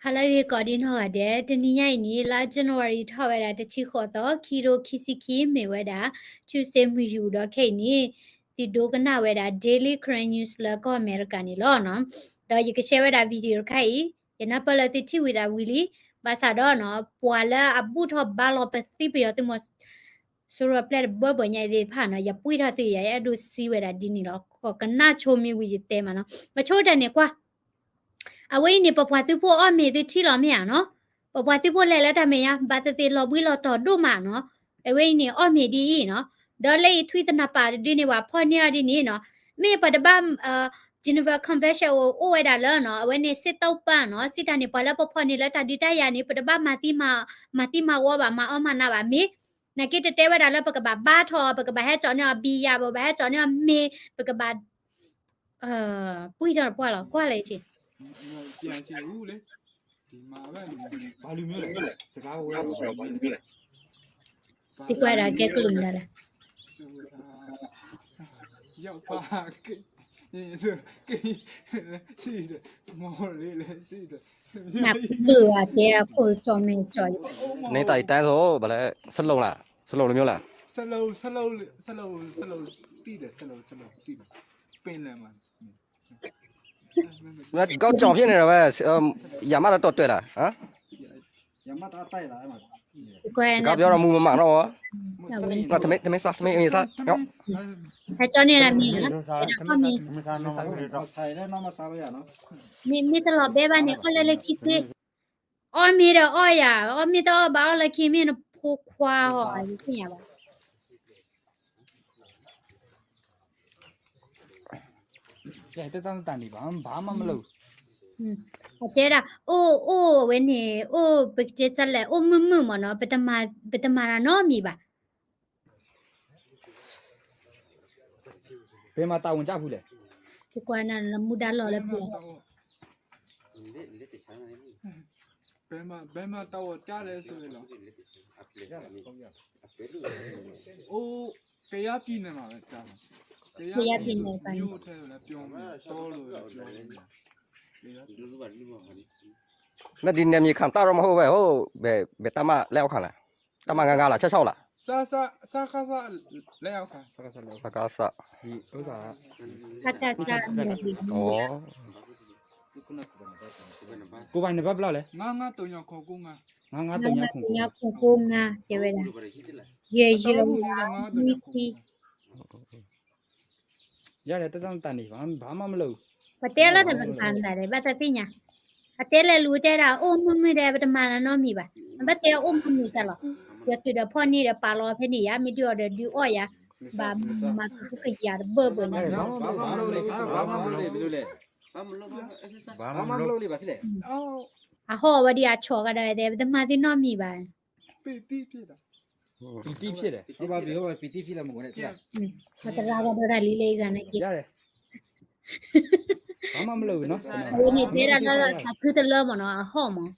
ဟါလၢအဂ့ၤကိးဒံနီၢ်ဂၤဒဲး, တနံၤညါအံၤန့ၣ် လါ January ထီၣ်ဝဲဒၣ်တဆံဃိးသီ, ခံကထိခံဆံခံ မ့ၢ်ဝဲဒၣ် Tuesday မုၢ်ယူာ်ဒီးခဲအံၤန့ၣ် သုဒိကနၣ်ဝဲဒၣ် Daily Karen News လၢကီၢ်အမဲရကၤန့ၣ်လီၤ. ဒီးယက share ဝဲဒၣ် video တခါအံၤ, ယနၢ်ပၢၢ်လၢသုထံၣ်ဝံၤဒၣ်ဝံၤလံ, ဘၣ်ဆၣ်ဒီး ပှၤလၢအဘူၣ်ထီၣ်ဘါလီၤပသံပယီၤသုးမီၤစိရိၤပျဲၢ်တဘၢဘၢညါအံၤသ့ၣ်တဖၣ်နီၤ, ယပှံၢ်ထီၣ်သုယၤ ယအဲၣ်ဒိးစံးဝဲဒၣ်ဒ်န့ၣ်လီၤ. ကနၣ်ဆိမ့ၢ်ဝံၤယတဲမးနီၤ, မဆိတၢ်န့ၣ်ကွၢ် အဝဲအံၤန့ၣ် ပပှၤသုးဖိအီၣ်မ့ၤသုထံၣ်လီၤမ့ၢ်ဧါနီၤ, ပပှၤသုးဖိလဲၤလၢတၢ်မဲာ်ညါ ဘၣ်သ့ၣ်သ့ၣ်လီၤဘှံးလီၤတီၤဒိၣ်မးနီၤ, အဝဲအံၤန့ၣ် အီၣ်မ့ၤဒ်အံၤနီၤ, ဒီးလၢအံၤထွံၣ်သနၢ်ပၢ်ဒ်န့ၣ် ပှၤဖီၣ်န့ၢ်အီၤဒ်န့ၣ်နီၤ, မ့ၢ်ပှၤတဘၣ် Geneva Convention အိၣ်ဝဲဒၣ်လၢနီၤ, အဝဲန့ၣ် စစ်သုံးပန်း နီၤ, စံးတၢ်န့ၣ် ပှၤလၢပဖီၣ်န့ၢ်လၢတၢ်ဒုးတၢ်ယၤန့ၣ် ပတဘၣ်မၤသံမၤ မၤသံမၤဝီဘၣ်, မၤအၢမၤနးဘၣ်, မ့ၢ် နာ်က့တတဲဝဲဒၣ်လၢပကဘၣ်ဘါထီၣ်, ပကဘၣ်ဟဲကၠီန့ၢ်အီၤဘံယၤ, ပဘၣ်ဟဲကၠီန့ၢ်အီၤမ့ၤ, ပကဘၣ် ပှံၢ်ထီၣ်ပှၢ်လီၤ, ကွၢ်လၢအံၤ သံကွၢ်ဒၣ်ကဲကလုာ်မနုၤလဲၣ်. နၢ်ပၢၢ်အတဲအခိၣ်ကၠီမ့ၢ်ကၠီ, နတၢ်အံၤတဲသိး ဘၣ်လဲၣ်, စလိၣ်လၢ, စလိၣ်လၢမ့ၢ်လဲၣ်, ကီၢ်ကၠီၣ်ဖဲန့ၣ်ဒီးဝဲ, ယမ့ၢ်တတီၢ်တွဲၣ်လၢ်, စကါပယီၤဒီးမူမမးနီၤ, တမ့ၢ်စး, တမ့ၢ်မ့ၢ်စး, ဟဲကၠီန့ၢ်လၢမ့ၤ, မ့ၢ်တလီၤဘဲဘၣ်န့ၣ် အီၣ်လၢလၢခံသ့, အီၣ်မ့ၤဒီးအီၣ်ယၤ, အီၣ်မ့ၤတအီၣ်ဘၣ်အီၣ်လၢခံမ့ၢ်နဖိခွါအီၤ, ယသ့ၣ်ညါဘၣ်. တဲတၢ်န့ၣ်ဘၣ်, ဘၣ်မးမ့ၢ်လၢ, အတဲဒၣ် အိၣ်အိၣ်ဝဲန့ၣ် အိၣ်ပကတဲတၢ်လဲၣ်, အိၣ်မုာ်မုာ်မ့ၢ်နီၤ, ပတမၤတၢ်နီတမံၤဘၣ်. ပမၤတၢ်ဝံၤကၢ်ဖူလဲၣ်, ပကွၢ်နၤလၢမူဒါလီၤလၢပျၢၤ ပမၤတၢ်ဝံၤကၢ်လဲၣ်, အိၣ် ကယၤပံၤန့ၣ်မး, ကယၤပံၤန့ၣ်, နဒ်န့ၣ်မ့ၢ်ခးတၢ်ရီမးဟိဝဲ, ဘဲတၢ်မၤလဲအီၣ်ခါလဲၣ်, တၢ်မၤငါဂၤလၢ်ဆၢဆီလၢ်, ကိးဘၣ်န့ၣ်ဘၣ်ဘျီလဲၣ်, ငါးငါးသုညါခိၣ်ကိးငါ, တဲဝဲဒၣ်, ယဲယဲနွံခွံ ယၤဒီးတၢ်တၢ်န့ၣ်ဘၣ်, ဘၣ်မးမ့ၢ်လၢ, ပတဲလၢတၢ်ပကပၤမနုၤလဲၣ်, ဘၣ်တၢ်သ့ၣ်ညါ, အတဲလဲၤလူၤတဲဒၣ် အိၣ်မုာ်မုာ်ဒီး ပတမၤနီတမံၤဘၣ်, ဘၣ်တဲအိၣ်မုာ်မုာ်တၢ်လီၤ, ယသုးဒီးဖီၣ်န့ၢ်ဒီးပာ်လီၤဖဲန့ၣ်ယါ, မ့ၢ်ဒုးအီၤဒီးဒုးအီၣ်ယၤ, ဘၣ်မၤကဟုကယာ်တဘၢဘၢညါ, အဟီၣ်ဝဲဒ်အဆီၣ်ကဒီးတဲ ပတမၤသ့နီတမံၤဘၣ်, ပတရၤကဒီးတၢ်လံလၢအဂၤန့ၣ်က့, အဝဲန့ၣ်တဲဒၣ်လၢတၢ်ခုတလၢမ့ၢ်နီၤ, အဟီၣ်မး,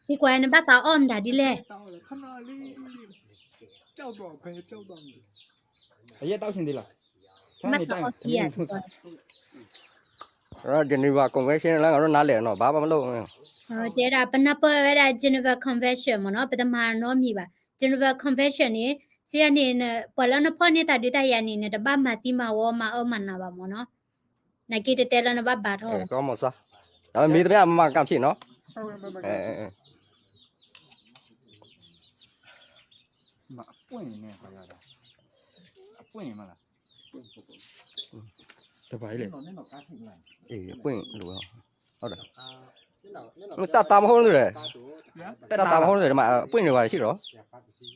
သံကွၢ်နဘၣ်သးအီၣ်မတၤဒ်လဲၣ်, ဘၣ်သးအီၣ်အံၤ, Geneva Convention လၢငါတို့နားလဲၣ်နီၤ, ဘၣ်မးမ့ၢ်လၢ, တဲဒၣ် ပနၢ်ပၢၢ်ဝဲဒၣ် Geneva Convention မ့ၢ်နီၤ, ပတမၤနီတမံၤဘၣ်, Geneva Convention န့ၣ်, စံးန့ၣ်, ပှၤလၢနဖီၣ်န့ၢ်တၢ်ဒုးတၢ်ယၤန့ၣ် နတဘၣ်မၤသံမၤဝီမၤအၢမၤနးဘၣ်မ့ၢ်နီၤ, နက့တတဲလၢနဘၣ်ဘၣ်ထီၣ်, မ့ၢ်တမ့ၢ်မၤကၣ်ဖံးနီၤ, တၢ်တၢ်မဟိၣ်န့ၣ်, တၢ်တၢ်မဟိၣ်န့ၣ်, ပှ့ၢ်န့ၢ်ဝဲဆံးလီ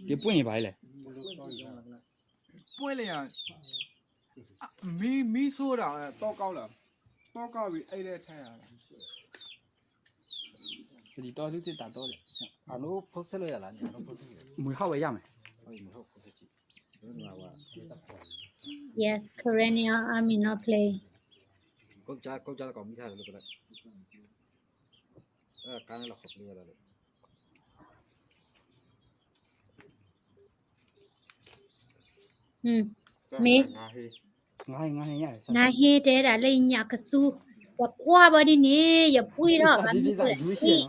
ၤ, ပှ့ၢ်န့ၢ်ဘၣ်လဲၣ်, ပှ့ၢ်လၢယၤ, မံမံဆိဒၣ်ဝဲ တီကီလၢ, တီကီဝံၤအဲၣ်ဒဲးထဲယၤ, တီသုတတးတီလဲၣ်, မုၢ်ဟါဝဲယါမး, Yes, Karen Army not play. မ့ၢ်, နဟ့တဲဒၣ်လၢညၣ်ကသူ, ယကွၢ်ဘၣ်ဒ်န့ၣ် ယပှ့ၤထီၣ်ဘၣ်မနုၤလဲၣ်,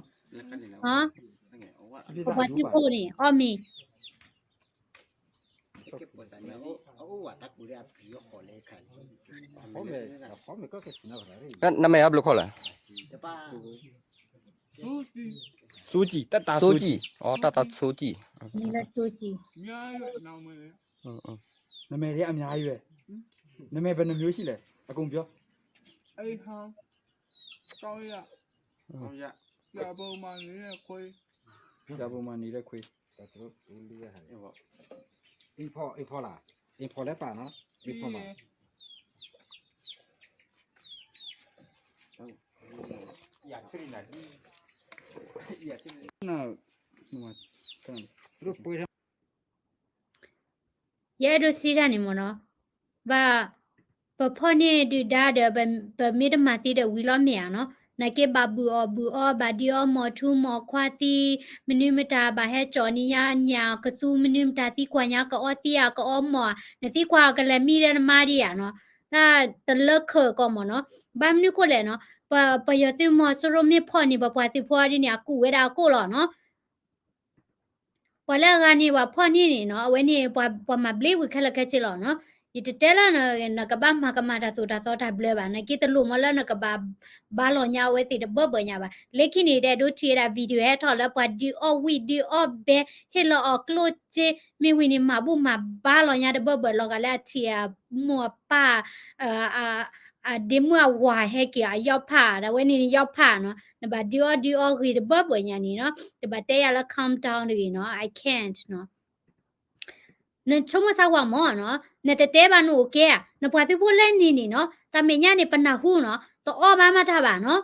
ပပှၤသုးဖိန့ၣ် အီၣ်မ့ၤ နာမည်အဘျုးခိၣ်လဲၣ်, စိုးကြည်, တၢ်တၢ်စိုးကြည်, အတၢ်တၢ်စိုးကြည်, နာမည်တွေအများကြီးပဲ, နာမည်ဘယ်နှမျိုးရှိလဲ, အကုန်ပြော, အိမ်ထောင်, တောင်းရ, ရပုံမှာနေတဲ့ခွေး, ရပုံမှာနေတဲ့ခွေး, အိမ်ဖော်, အိမ်ဖော်လား, အိမ်ဖော်လည်းပါနော်, အိမ်ဖော်ပါ, သူတို့ပွဲ ယအဲၣ်ဒိးစံးတၢ်န့ၣ်မ့ၢ်နီၤ, ဘၣ်, ပဖီၣ်န့ၢ်ဒုၣ်ဒါဒီး ပမ့ၢ်တမၤသံဒီးဝံၤလီၤမ့ၢ်ဧါနီၤ, နာ်က့ဘၣ်ဘုၣ်အီၣ်ဘုၣ်အီ ဘၣ်ဒုးအီၣ်မီၤထူမီၤခွါသံ, မနုၤမတၤဘၣ်ဟဲကၠီၣ်န့ၢ်ညါညၣ်ကသူ မနုၤမတၤသံကွၢ်ညါ ကအီသံဧါ ကအီမီၤဧါ, နသံကွၢ်အီၤကလဲၤမံဒီးနမါဒံးဧါနီၤ, တၢ်တလၢခၢၣ်ကီးမ့ၢ်နီၤ, ဘၣ်မနုၤဃိလဲၣ်နီၤ, ပယီၤသုးမီၤစိရိၤမ့ၢ်ဖီၣ်န့ၢ် ပပှၤသုးဖိဒ်န့ၣ် အကူၣ်ဝဲဒၣ်အကိၣ်လီၤနီၤ ပှၤလၢအဂၤန့ၣ် ပှၤဖီၣ်န့ၢ်န့ၣ်နီၤ, အဝဲန့ၣ် ပှၤမၤဘျ့ဝံၤခဲလၢာ်ခဲဆ့လီၤနီၤ, ယတတဲလၢ နကဘၣ်မၤကမၤတၢ်သိၣ်တၢ်သီတၢ်ဘျၢဘၣ်, နာ်က့တလိၣ်မ့ၢ်လၢနကဘၣ်ဘါလီၤညါအဝဲသ့ၣ်တဘၢဘၢညါဘၣ်, လၢခံန့ၣ် တအဲၣ်ဒိးထံၣ်ဝဲဒၣ် video ဟဲထီၣ်လၢပှၤဒုးအီၣ်ဝံၣ်ဒုးအီၣ်ဘဲ ဟ့ၣ်လီၤအီၤကျိၣ်စ့ မ့ၢ်ဝံၤန့ၣ် မၤဘူၣ်မၤဘါလီၤညါတဘၢဘၢလီၤဂာ်လၢအထံၣ်အမိၢ်အပၢ် အဒ့မုၣ်အဝၤဟဲက့ၤအယီၣ်ဖး ဒ်ဝဲန့ၣ်န့ၣ်ယီၣ်ဖးနီၤ, နဘၣ်ဒုးအီၣ်ဒုးအီဂ့ၤတဘၢဘၢညါန့ၣ်နီၤ, တဘၣ်တဲယၤလၢ calm down တဂ့ၤနီၤ, I can't နီၤ, နဆိကမိၣ်စၢ်ဝၤမ့ၢ်နီၤ, နတတဲဘၣ်နအိၣ်ကဲဧါ, နပှၤသုးဖိလၢန့ၣ်န့ၣ်နီၤ, တၢ်မဲာ်ညါန့ၣ် ပနၢ်ဟူနီၤ, တအီၣ်ဘၣ်မးတၢ်ဘၣ်နီၤ,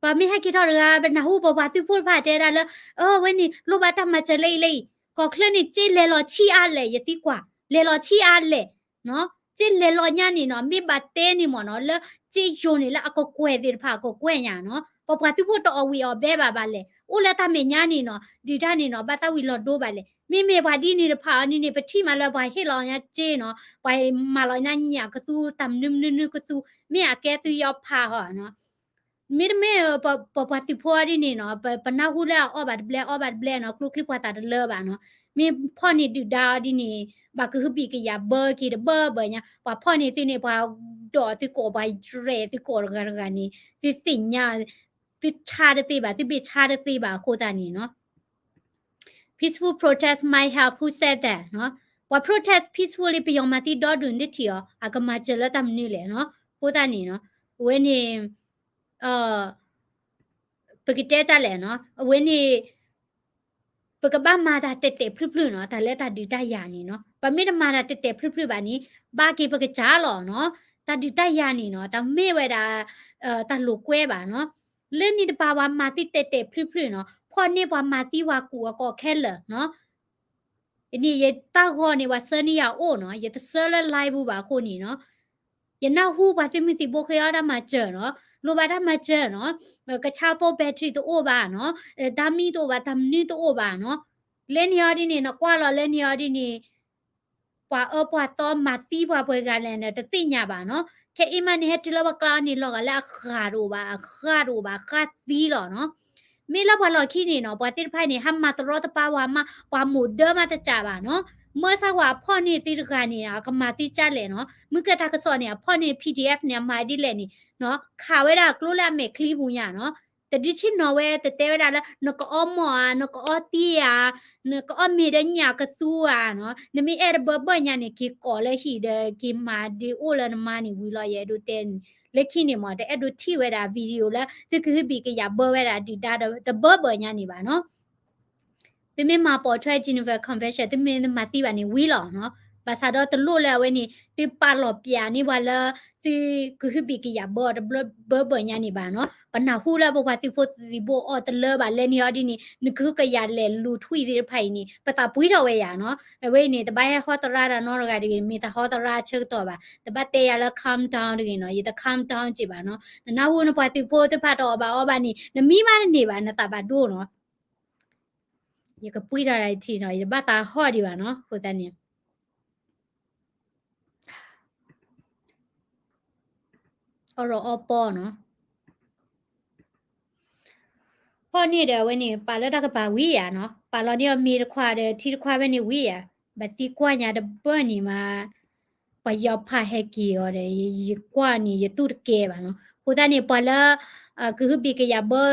ပှၤမ့ၢ်ဟဲက့ၤထီၣ်တဂၤ ပနၢ်ဟူပပှၤသုးဖိတဖၣ်တဲဒၣ်လၢ အဝဲန့ၣ် လိၣ်ဘၣ်တၢ်မၤစၢၤလၢအံၤလၢအံၤ, ကီၢ်ချၢန့ၣ် စ့လဲၤလီၤဆံးအါလဲၣ် ယသံကွၢ်, လဲၤလီၤဆံးအါလဲၣ် စ့လဲၤလီၤညါန့ၣ်နီၤ, မ့ၢ်ဘၣ်တဲန့ၣ်မ့ၢ်နီၤ, လၢစ့ယိၤန့ၣ်လၢအကကွဲၢ်သ့ၣ်တဖၣ်အကကွဲၢ်ညါနီၤ, ပပှၤသုးဖိတအီၣ်ဝံၣ်အီၣ်ဘဲဘၣ်ဘၣ်လဲၣ်, အိၣ်လၢတၢ်မဲာ်ညါန့ၣ်နီၤ, ဒုၣ်ဒါန့ၣ်နီၤ ဘၣ်သးဝံၣ်လီၤဒိဘၣ်လဲၣ်, မ့မ့ၢ်ပှၤဒ်န့ၣ်တဖၣ်အီၤန့ၣ်န့ၣ် ပထံၣ်မးလၢပှၤဟ့ၣ်လီၤညါစ့နီၤ, ပှၤမၤလီၤညါညၣ်ကသူ တၢ်မနုၤမနုၤနုၤကသူ မ့ၢ်အကဲသုယီၤဖးဟီနီၤ မ့တမ့ၢ် ပပှၤသုးဖိအီၤဒ်န့ၣ်နီၤ, ပနၢ်ဟူလၢအအီၣ်ဘၣ်တဘျဲ အီၣ်ဘၣ်တဘျဲနီၤ, ကျိချံပှၤသးတလၢဘၣ်နီၤ, မ့ၢ်ဖီၣ်န့ၢ်ဒုၣ်ဒါအီၤဒ်န့ၣ် ဘၣ်ကဟုဘံၣ်ကယာ်ဘၢက့ၤတဘၢဘၢညါ, ပှၤဖီၣ်န့ၢ်သုန့ၣ် ပှၤဒိးသုကိး ပှၤရဲၣ်သုကိးတဂၤတဂၤန့ၣ် သုသ့ၣ်ညါ သုဆါတသ့ဘၣ် သုဘ့ၣ်ဆါတသ့ဘၣ်အဃိသတးန့ၣ်နီၤ Peaceful protest might help, who said that? ပှၤ protest peacefully ပယီၤမၤသံဒီဒူၣ်န့ၣ်ထံၣ်အီၤ အကမၤစၢၤလၢတၢ်မနုၤလဲၣ်နီၤ, အဃိသတးန့ၣ်နီၤ, အဝဲန့ၣ် ပကတဲတၢ်လဲၣ်နီၤ, အဝဲန့ၣ် ပကဘၣ်မၤတၢ်တဲာ်တဲာ်ဖျုးဖျုးနီၤ, တၢ်လၢတၢ်ဒုးတၢ်ယၤန့ၣ်နီၤ, ပမ့ၢ်တမၤတၢ်တဲာ်တဲာ်ဖျုးဖျုးဘၣ်န့ၣ် ဘၣ်က့ၤပကစၢ်လီၤနီၤ, တၢ်ဒုးတၢ်ယၤန့ၣ်နီၤ တၢ်မ့ၢ်ဝဲဒၣ် တၢ်လိာ်ကွဲဘၣ်နီၤ, လၢန့ၣ်တပၤပှၤမၤသံတဲာ်တဲာ်ဖျုးဖျုးနီၤ, ဖီၣ်န့ၢ်ပှၤမၤသံပှၤကူၣ်အကိးခဲလၢာ်နီၤ န့ၣ် ယတၢ်ဂီၤန့ၣ် ပှၤဆှၢန့ၢ်ယၤအိၣ်နီၤ, ယတဆှၢလၢ live ပူၤဘၣ်အဃိန့ၣ်နီၤ, ယနၢ်ဟူပှၤသုးမုၢ်သံၣ်ဘိဃ့အီၣ်တၢ်မၤစၢၤနီၤ, လိၣ်ဘၣ်တၢ်မၤစၢၤနီၤ, ကဆါ phone battery တအိၣ်ဘၣ်နီၤ, တၢ်မံတအိၣ်ဘၣ် တၢ်မနုၤတအိၣ်ဘၣ်နီၤ, လၢန့ၣ်အီၤဒ်န့ၣ် နကွၢ်လီၤလၢန့ၣ်အီၤဒ်န့ၣ် ပှၤအၢပှၤသီမၤသံပှၤပှဲၤဂၤလဲၣ်န့ၣ် တသ့ၣ်ညါဘၣ်နီၤ, ခဲအံၤမးန့ၣ် ဟဲတုၤလၢပှၤကျါန့ၣ် လီၤဂာ်လၢအဃၢ်တအိၣ်ဘၣ် အဃၢ်တအိၣ်ဘၣ် အဃၢ်သံလီၤနီၤ, မ့ၢ်လၢပှၤလီၢ်ခံန့ၣ်နီၤ ပှၤသ့ၣ်တဖၣ်န့ၣ် ဟးမၤတရီတပါပှၤမး ပှၤမိၢ်ဒၢမးတစးဘၣ်နီၤ, မၢစၢ်ဝဲအဖီၣ်န့ၢ်သုတဂၤန့ၣ် အကမၤသံကၢ်လဲၣ်နီၤ, မုၢ်ကတၢ်ကစီၣ်န့ၣ် အဖီၣ်န့ၢ် PDF န့ၣ် အမၤဒ်လဲၣ်န့ၣ်နီၤ, ခးဝဲဒၣ်ကျိလၢအမဲာ်ချံပူၤညါနီၤ, တဒုဆ့ၣ်နီၤဝဲ တတဲဝဲဒၣ်လၢ နကအီမီၢ်ဧါ, နကအီသံဧါ, နကအီမ့ၤဒီးညၣ်ကသူဧါနီၤ, နမ့ၢ်အဲၣ်တဘၢဘၢညါန့ၣ် က့ၤကိးလၢဟံၣ်ဒီး က့ၤမၤဒုးအိၣ်လၢနမါန့ၣ်ဝံၤလီၤ ယအဲၣ်ဒိးတဲန့ၣ်, လၢခံန့ၣ်မ့ၢ် တအဲၣ်ဒိးထံၣ်ဝဲဒၣ် video လၢ သုကဟုဘံၣ်ကယာ်ဘၢဝဲဒၣ်ဒုၣ်ဒါတဘၢဘၢညါန့ၣ်ဘၣ်နီၤ. သုမ့ၢ်မၤပိာ်ထွဲ Geneva Convention သုမ့ၢ်မၤသံဘၣ်န့ၣ်ဝံၤလီၤနီၤ, ဘၣ်ဆၣ်ဒီးတလိၣ်လၢအဝဲန့ၣ် သုပာ်လီၤပျၢၤန့ၢ်ပှၤလၢ သုကဟုဘံၣ်ကယာ်ဘၢတဘၢဘၢညါန့ၣ်ဘၣ်နီၤ, ပနၢ်ဟူလၢပပှၤသုးဖိသံၣ်ဘိအီၤတလၢဘၣ်လဲၣ်န့ၣ်အီၤဒ်န့ၣ် နကဟုကယာ်လဲၤလူၤထွံၣ်သ့ၣ်တဖၣ်အံၤန့ၣ် ပသးပှံၤထီၣ်ဝဲယၤနီၤ, အဝဲအံၤန့ၣ် တဘၣ်ဟဲဟီသရၣ်တၢ်နီတဂၤတဂ့ၤ မ့ၢ်တၢ်ဟီသရၣ်ဆၢကတီၢ်ဘၣ်, တဘၣ်တဲယၤလၢ calm down တဂ့ၤနီၤ, ယတ calm down က့ၤဘၣ်နီၤ, နနၢ်ဟူနပှၤသုးဖိသ့ၣ်တဖၣ်တအီၣ်ဘၣ်အီဘၣ်န့ၣ် နမံဘၣ်တန့ၢ်ဘၣ် နသးဘၣ်ဒိနီၤ. ယကပှံၢ်ထီၣ်ဒၣ်ယထံၣ်နီၤ, ယတဘၣ်သးဟီၣ်ဒံးဘၣ်နီၤ, အဃိသတးန့ၣ် အီၣ်ရီၣ်အီပီနီၤ, ဖီၣ်န့ၢ်ဒီးအဝဲန့ၣ် ပာ်လၢတၢ်ကပၤဝံၤယၤနီၤ, ပာ်လီၤန့ၢ်အီၤမ့ၤတခွးဒီးထံတခွးဖဲန့ၣ်ဝံၤယၤ, ဘၣ်သံကွၢ်ညါတဘၢၣ်န့ၣ်မး, ပှၤယီၤဖးဟဲက့ၤအီၤဒီး ယကွၢ်န့ၣ် ယတူၢ်တကဲဘၣ်နီၤ. အဃိသတးန့ၣ် ပှၤလၢ ကဟုဘံၣ်ကယာ်ဘၢ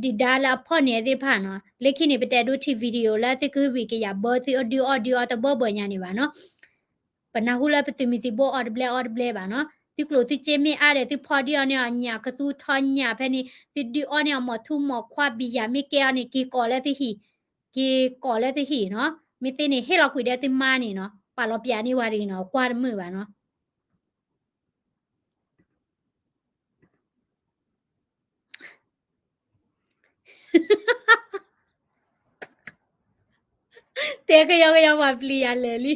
ဒုၣ်ဒါလၢအဖီၣ်န့ၢ်သ့ၣ်တဖၣ်နီၤ, လၢခံန့ၣ် ပတဲဒိထံ video လၢသုကဟုဘံၣ်ကယာ်ဘၢသုဒုးအီၣ်ဒုးအီတဘၢၣ်ဘၢၣ်ညါန့ၣ်ဘၣ်နီၤ. ပနၢ်ဟူလၢပသုးမုၢ်သံၣ်ဘိအီၤတဘျဲအီတဘျဲဘၣ်နီၤ. သုကျိၣ်သုစ့မ့ၢ်အါဒီး သုဖီဒုးအီၣ်န့ၢ်အီၤညၣ်ကသူထီညၣ်ဖဲန့ၣ် သုဒုးအီၣ်န့ၢ်အီၤမိၢ်ထူမိၢ်ခွါဘံၣ်ယၤမ့ၢ်ကဲအီၤန့ၣ် က့ၤကိးလၢသုဟံၣ်, က့ၤကိးလၢသုဟံၣ်နီၤ. မ့ၢ်သ့န့ၣ် ဟ့ၣ်လီၤကွံာ်ဒီးသုမါန့ၣ်နီၤ, ပာ်လီၤပၠးန့ၢ်ဝဲတဂ့ၤနီၤ, ကွၢ်တမုာ်ဘၣ်နီၤ. တဲကယီကယီပှၤပျံၤယၤလဲၤလံ.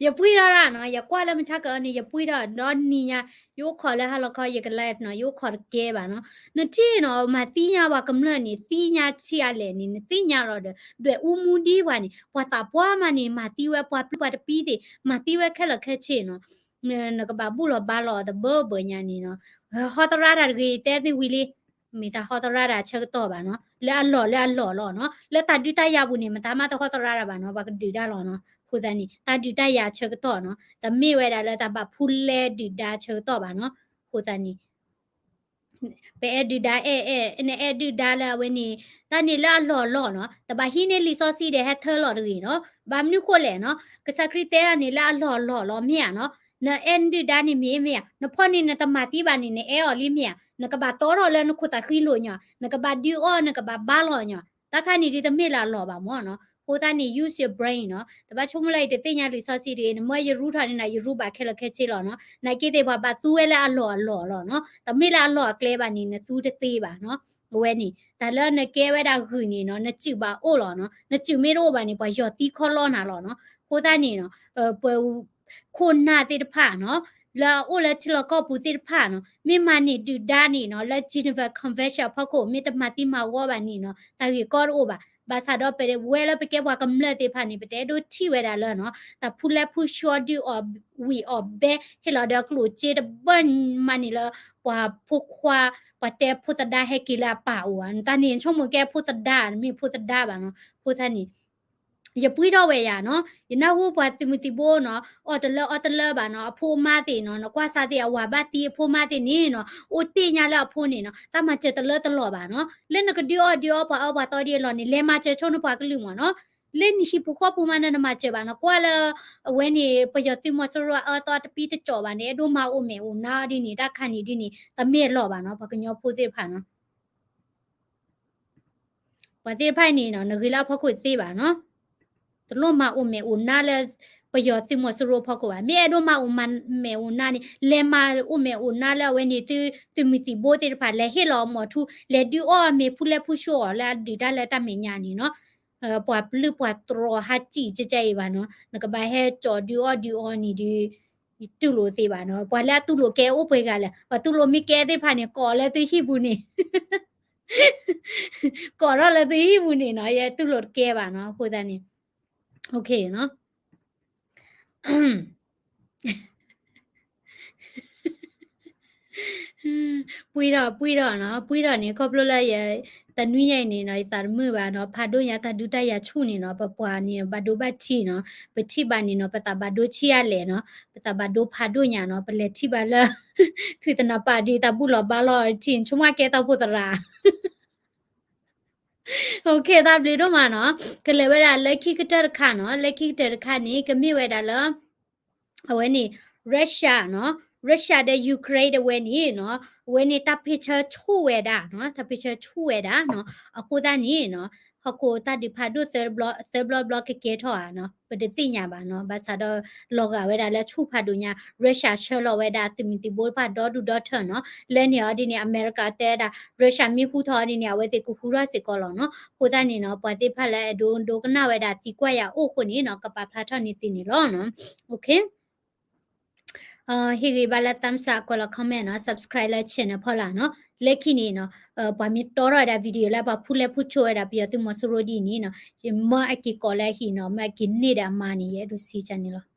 ယပှံၢ်ထီၣ်ဒၣ်နီၤ, ယကွၢ်လၢမုၢ်ဆါကၢအီၤန့ၣ် ယပှံၢ်ထီၣ်ဒီနံၤညါ, ယအိၣ်ခိးလၢဟါလီၤခီ ယက live နီၤ, ယအိၣ်ခိးတကဲဘၣ်နီၤ. နထံၣ်နီၤ မၤသံညါပှၤကမျၢၢ်န့ၣ် သံညါဆံးအါလဲၣ်န့ၣ် နသ့ၣ်ညါလီၤဒီး ဒွဲၣ်အူမူဒံပှၤန့ၣ် ပှၤသးပှၢ်မးန့ၣ် မၤသံဝဲပှၤပျုၢ်ပှၤတပံသ့ၣ်, မၤသံဝဲခဲလၢာ်ခဲဆ့နီၤ. နကဘၣ်ဘူၣ်လီၤဘါလီၤတဘၢဘၢညါန့ၣ်နီၤ. ဟီသရၣ်တၢ်တဂ့ၤ တဲသ့ဝံၤလံ, မ့ၢ်တၢ်ဟီသရၣ်တၢ်ဆၢကတီၢ်ဘၣ်နီၤ, လၢအလီၢ်လၢအလီၢ်လီၤနီၤ. လၢတၢ်ဒုးတၢ်ယၤပူၤန့ၣ် မတၤမးတဟီသရၣ်တၢ်ဘၣ်နီၤ, ပှၤကဒုးတၢ်လီၤနီၤ. အဃိသတးန့ၣ် တၢ်ဒုးတၢ်ယၤဆၢကတီၢ်နီၤ, တမ့ၢ်ဝဲဒၣ်လၢတၢ်ဘၣ်ဖူလဲဒုၣ်ဒါဆၢကတီၢ်ဘၣ်နီၤ. အဃိသတးန့ၣ် ပအဲၣ်ဒုၣ်ဒါအဲၣ်အဲၣ်, နအဲၣ်ဒုၣ်ဒါလၢအဝဲန့ၣ် တၢ်န့ၣ်လၢအလီၢ်အလီၢ်နီၤ, တဘၣ်ဟံးန့ၢ်လံာ်စီဆှံဒီးဟဲထၢလီၤတဂ့ၤနီၤ. ဘၣ်မနုၤဃိလဲၣ်နီၤ, ကစၢ်ခရံာ်တဲတၢ်န့ၣ်လၢအလီၢ်အလီၢ်လီၤ မ့ၢ်ဧါနီၤ. နအဲၣ်နဒုၣ်ဒါန့ၣ်မ့ၢ်မ့ၢ်ဧါ, နဖီၣ်န့ၢ်နတမၤသံဘၣ်န့ၣ် နအဲၣ်အီၤလံမ့ၢ်ဧါ, နကဘၣ်တီထီၣ်လၢနခိၣ်သးဃံလိာ်ညီ, နကဘၣ်ဒုးအီၣ် နကဘၣ်ဘါလီၤညီ, တၢ်ခါန့ၣ်ဒ်တမ့ၢ်လၢအလီၢ်ဘၣ်မ့ၢ်နီၤ. အဃိသတးန့ၣ် use your brain နီၤ, တဘၣ်ဆိကမိၣ်လၢယတသ့ၣ်ညါလံာ်စီဆှံတဂ့ၤ, နမ့ၢ်ယရူထီၣ်န့ၣ်နၤ ယရူဘၣ်ခဲလၢာ်ခဲဆ့လီၤနီၤ. နာ်က့သ့ၣ်ပှၤဘၣ်သူဝဲလၢအလီၢ်အလီၢ်လီၤနီၤ, တမ့ၢ်လၢအလီၢ်အကျဲဘၣ်န့ၣ် နသူတသ့ဘၣ်နီၤ. အဝဲန့ၣ် တၢ်လၢနကဲဝဲဒၣ်ဂုၢ်န့ၣ်နီၤ, နစုၣ်ဘၣ်အိၣ်လီၤနီၤ, နစုၣ်မ့ၢ်တအိၣ်ဘၣ်န့ၣ် ပှၤယီၤသံခီလီနၤလီၤနီၤ. အဃိသတးန့ၣ်နီၤ, ပ ခိၣ်နၢ်သ့ၣ်တဖၣ်နီၤ, လၢအအိၣ်လၢထံလီၢ်ကီၢ်ပူၤသ့ၣ်တဖၣ်နီၤ, မ့ၢ်မၤန့ၢ်ဒုၣ်ဒါန့ၣ်နီၤ, လၢ Geneva Convention အဖီခိၣ် မ့ၢ်တမၤသံမၤဝီဘၣ်န့ၣ်နီၤ, တၢ်ဂ့ၢ်ကီတအိၣ်ဘၣ်. ဘၣ်ဆၣ်ဒီးပဝဲလၢပကဲပှၤကမျၢၢ်သ့ၣ်တဖၣ်န့ၣ် ပတအဲၣ်ဒိးထံၣ်ဝဲဒၣ်လၢနီၤ, တၢ်ဖူလဲဖူဆှီဒုးအီၣ်ဝံၣ်အီၣ်ဘဲ ဟ့ၣ်လီၤဒီးကျိၣ်စ့တဘၢၣ်မးန့ၣ်လၢ ပှၤဖိခွါ ပှၤတဲဖိသဒါဟဲက့ၤလၢအပၢ်အိၣ်ဧါ, တၢ်န့ၣ်ဆိကမိၣ်ကဲဖိသဒါ တမ့ၢ်ဖိသဒါဘၣ်နီၤ. အဃိသတးန့ၣ် ယပှံၢ်ထီၣ်ဝဲယၤနီၤ, ယနၢ်ဟူပှၤသုးမုၢ်သံၣ်ဘိနီၤ, အီၣ်တလၢအီတလၢဘၣ်နီၤ, အဖိအမါသ့ၣ်နီၤ, နကွၢ်စးသ့ၣ်အဝၤဘၣ်သံအဖိအမါသ့ၣ်န့ၣ်နီၤ, အိၣ်တ့ၢ်ညါလၢအဖိန့ၣ်နီၤ, တၢ်မၤစၢၤတလၢတလီၢ်ဘၣ်နီၤ. လၢနကဒုးအီၣ်ဒုးအီပှၤအၢပှၤသီဒ်အလီၢ်န့ၣ် လဲၤမၤစၢၤဆိနပှၤကလုာ်မ့ၢ်နီၤ. လၢနဟံၣ်ပူၤဃီပူၤမး နတမၤစၢၤဘၣ်နီၤ, ကွၢ်လၢ အဝဲန့ၣ် ပယီၤသုးမီၤစိရိၤအအၢသီတပံတကၠီၣ်ဘၣ်န့ၣ် အဲၣ်ဒိးမၤအိၣ်မဲာ်အိၣ်နါဒ်န့ၣ် တၢ်ခါန့ၣ်ဒ်န့ၣ် တမ့ၢ်အလီၢ်ဘၣ်နီၤ, ပှၤကညီဖိသ့ၣ်တဖၣ်နီၤ. ပှၤသ့ၣ်တဖၣ်န့ၣ်နီၤ နဂ့ၤလၢအဖီခိၣ်သ့ဘၣ်နီၤ, တလိၣ်မၤအိၣ်မဲာ်အိၣ်နါလၢ ပယီၤသုးမီၤစိရိၤဖီခိၣ်ဘၣ်. မ့ၢ်အဲၣ်ဒိးမၤအိၣ်မဲာ်အိၣ်နါန့ၣ် လဲၤမၤအိၣ်မဲာ်အိၣ်နါလၢအဝဲန့ၣ် သုးမုၢ်သံၣ်ဘိသ့ၣ်တဖၣ် လဲၤဟ့ၣ်လီၤအီၣ်မီၤထူ လဲၤဒုးအီၣ်အီၤမ့ၤဖူလဲဖူဆှီအီၤလၢအဒုးတၢ်လၢတၢ်မဲာ်ညါန့ၣ်နီၤ. ပှၤပျုၢ်ပှၤတြီၤဟးစံၣ်ကဲကဲအံၤဘၣ်နီၤ, နကဘၣ်ဟဲကၠီဒုးအီၣ်ဒုးအီန့ၣ်ဒီး ယတူၢ်လိာ်သ့ဘၣ်နီၤ. ပှၤလၢအတူၢ်လိာ်ကဲအိၣ်ပှဲၤဂၤလဲၣ်, ပှၤတူၢ်လိာ်မ့ၢ်ကဲသ့ၣ်တဖၣ်န့ၣ် ကိးလၢသုဟံၣ်ပူၤန့ၣ် ကိးထီၣ်လၢသုဟံၣ်ပူၤန့ၣ်နီၤ, ယတူၢ်လိာ်တကဲဘၣ်နီၤ, အဃိသတးန့ၣ် OK နီၤ. ပှံၢ်ထီၣ် ပှံၢ်ထီၣ်နီၤ, ပှံၢ်ထီၣ်န့ၣ် ခီဖျိလၢယ တနွံညါအံၤန့ၣ်နီၤ ယသးတမုာ်ဘၣ်နီၤ, ဖးဒိၣ်ညါတၢ်ဒုးတၢ်ယၤဆူၣ်န့ၣ်နီၤ, ပပှၤန့ၣ် ဘၣ်ဒိဘၣ်ထံးနီၤ, ပထံၣ်ဘၣ်န့ၣ်နီၤ ပသးဘၣ်ဒိဆံးအါလဲၣ်နီၤ, ပသးဘၣ်ဒိဖးဒိၣ်ညါနီၤ, ပလဲၤထံၣ်ဘၣ်လၢ ထွံၣ်သနၢ်ပာ်ဒ်တၢ်ဘူၣ်လီၤဘါလီၤထံၣ် ဆိကမိၣ်ကဲတၢ်အိၣ်ဖှိၣ်သရၣ် OK တၢ်ဘျုးဒိၣ်မးနီၤ, ကလဲၤဝဲဒၣ်လၢခံကတၢၢ်တခါနီၤ, လၢခံကတၢၢ်တခါန့ၣ် ကမ့ၢ်ဝဲဒၣ်လၢ အဝဲန့ၣ် Russia နီၤ, Russia ဒီး Ukraine အဝဲန့ၣ်နီၤ, အဝဲန့ၣ်တၢ်ဖ့ၣ်ဆၢဆူၣ်ဝဲဒၣ်နီၤ, တၢ်ဖ့ၣ်ဆၢဆူၣ်ဝဲဒၣ်နီၤ, အဃိသတးန့ၣ်နီၤ ဟီၣ်ခိၣ်တၢ်ဒုးဖးဒိၣ်သၢဘျီ သၢဘျီဘျီကကဲထီၣ်ဧါနီၤ, ပတသ့ၣ်ညါဘၣ်နီၤ, ဘၣ်ဆၣ်ဒီးလီၤဂာ်ဝဲဒၣ်လၢဆူၣ်ဖးဒိၣ်ညါ Russia ဆှၢလီၤဝဲဒၣ်သုးမုၢ်သံၣ်ဘိတဖၣ်ဒီဒူၣ်ဒီထၢနီၤ, လၢန့ၣ်အီၤဒ်န့ၣ် အမဲရကၤတဲဒၣ် Russia မ့ၢ်ဟူထီၣ်ဒ်န့ၣ် အဝဲသ့ၣ်ကဟူထီၣ်စ့ၢ်ကီးလီၤနီၤ, အဃိသတးန့ၣ်နီၤ ပှၤသ့ၣ်တဖၣ်လၢအဲၣ်ဒိးဒိကနၣ်ဝဲဒၣ်သံကွၢ်ယၤအိၣ်အဃိန့ၣ်နီၤ ကပာ်ဖျါထီၣ်န့ၢ်သုန့ၣ်လီၤနီၤ, OK ဟ့ၣ်ဂံၢ်ဘါလၢ thumbs up ကွဲးလီၤ comment နီၤ, subscribe လၢ channel ဖီလာ်နီၤ, လၢခံန့ၣ်နီၤ ပှၤမ့ၢ်တီထီၣ်ဝဲဒၣ် video လၢပှၤဖူလဲဖူဆိဝဲဒၣ်ပယီၤသုးမီၤစိရိၤဒ်န့ၣ်နီၤ, ယမၢအက့ၤကိးလၢအဟံၣ်နီၤ, မၢအက့ၤန့ၢ်ဒီးအမါန့ၣ် ယအဲၣ်ဒိးစံးကန့ၣ်လီၤ.